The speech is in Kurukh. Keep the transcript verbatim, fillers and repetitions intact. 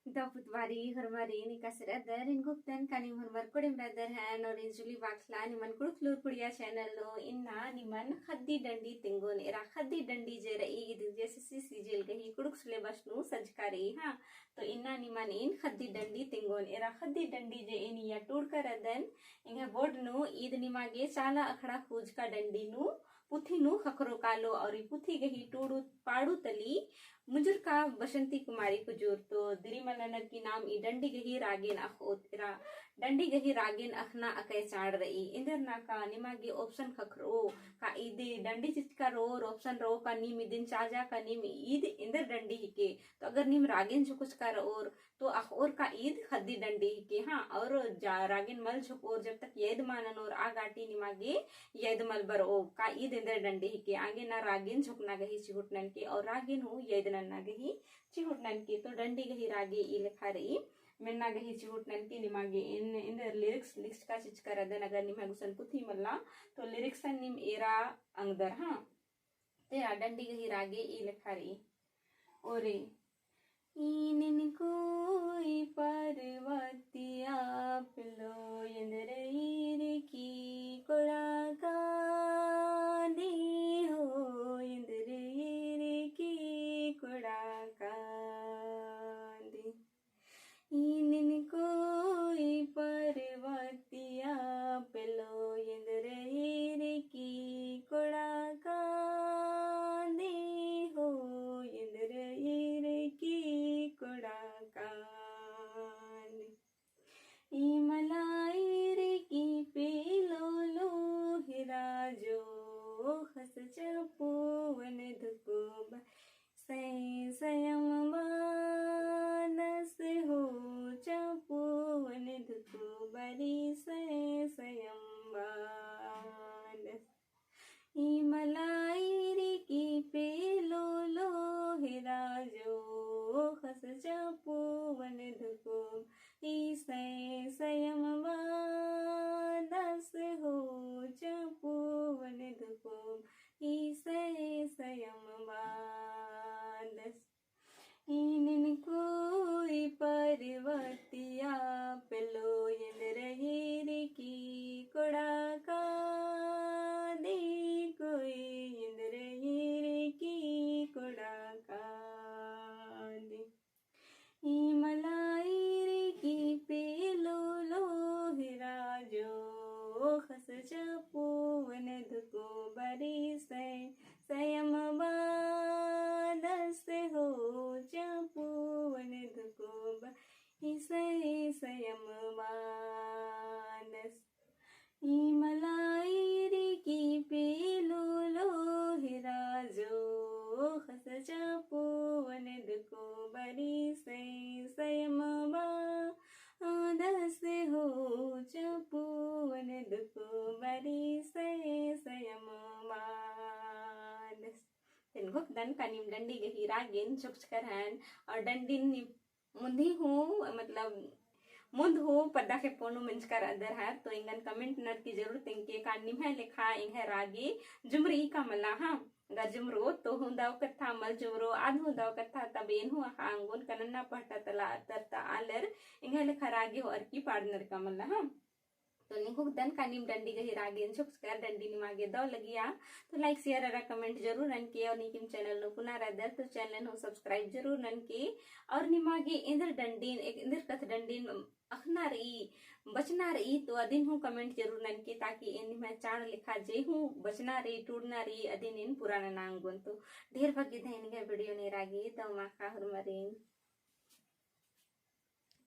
दव पुतबारी होरमारिन एकासे रअदर, एन गुप्तन का नीम होरमर कोड़ेम रअदर हन, और एन जुली बाखला निमन कुँड़ुख़ लूर कुड़िया channel नू इन्ना निमन ख़द्दी डंडी तेंगोन एरा। ख़द्दी डंडी जे रई इद JSSC CGL गही कुँड़ुख़ syllabus नू सज्जका रई, हाँ। तो इन्ना निमन एन ख़द्दी डंडी तेंगोन एरा। ख़द्दी डंडी जे एन इय्या टूड़का रअदन, एंग्है board नू ईद निमा गे चाला अखड़ा खूजका डंडी नू पुथी नू ख़क्खरो कालो, और ई पुथी गही टूड़ू पाड़ू तली मुजुरका बसंती कुमारी कुजूर। तो दिरी मल ननर की नाम ई डंडी गही रागेन अख़ओत एरा। डंडी गही रागेन अख़ना अकय चाड़ रई। एन्देर ना का निमा गे option ख़क्खरो, का ईद डंडी चिचका रओ और option रओ का नीम इदिन चाजा का नीम ईद एन्देर डंडी हिके। तो अगर नीम रागेन झुकुचका रओर तो अख़ओर का ईद ख़द्दी डंडी हिके, हाँ। और जा रागेन मल झुकोर, जब तक यैद मा ननोर आ गाटी निमा गे यैद मल बरओ का ईद एन्देर डंडी हिके। आगे ना रागेन झुकना गही चिहुट ननके और रागेन हूँ यैद नन्ना गही चिहुट ननके। तो डंडी गही रागे ई लेखा रई, मेन्ना गही चिहुट ननके। निमा गे एन एन्देर lyrics लिखचका चिचका रअदन, अगर निम्है गुसन पुथी मल्ला तो lyrics नीम एरा अंगदर, हाँ। ते आ डंडी गही रागे ई लेखा रई। ओरे। ईनिन कोई पर्वतिया पेलो एन्देर ईरकी कोड़ा कांदी हो, एन्देर ईरकी कोड़ा कांदी। ईनिन कोई पर्वतिया पेलो एन्देर ईरकी कोड़ा कांदी हो, एन्देर ईरकी कोड़ा कांदी। ई मला ईरकी पेलो लोहरा जो ख़स चपुवन धुकुबा सै सयम बादस हो, चपुवन धुकुबरी सै सयम बादस। ई मला ईरकी पेलो लोहरा जो ख़स चपुवन धुकुबा ई सै सयम बादस हो, चपुवन धुकुबा ई सै सयम बादस। ईनिन कोई पर्वतिया पेलो एन्देर ईरकी कोड़ा कांदी, कोई एन्देर ईरकी कोड़ा कांदी। ई मला ईरकी पेलो लोहरा जो ख़स चपुवन धुकुबरी सै सयम बादस हो, चपुवन धुकुबरी सै सयम बादस। ई मला ईरकी पेलो लोहरा जो ख़स चपुवन धुकुबरी सै सयम बादस हो, चपुवन धुकुबरी सै सयम बादस। तेन घोख दन का नीम डंडी गही रागेन झुकचकर हन और डंडिन नीम मुन्दी हूँ, मतलब, मुन्द हूँ पद्दा खेप्पो नू मेंजकर अदर हर, तो एंगन comment ननर की जरूर तेंगके का निम्है लेखा एंग्है रागे जुमरी का मला, हाँ। अगर जुमरो तो हूँ दव कत्था, मल जुमरो आद हूँ दव कत्था, तब एन हूँ अख़आ ओंगोन का नन्ना पहटा तला अत्तर ता आलर एंग्है लेखा रागे होअर की पाड़नर का मला, हाँ। तो निंग्है घोख दन का नीम डंडी गही रागेन झुकचकर डंडी निमा गे दव लगिया, तो like, share अरा comment जरूर ननके, और नीकिम channel नू पुना रअदर तो channel नू subscribe जरूर ननके, और निमा गे एन्देर डंडीन, एक एन्देर कत्थ डंडीन अख़ना रई, बचना रई, तो अदिन हूँ comment जरूर ननके, ताकि एन निम्है चाड़ लेखा जे हूँ बचना रई, टूड़ना रई, अदिन एन पूरा नना ओंगोन। तो ढेर बग्गे धैन गे video ने रागे, दव माख़ा होरमारिन।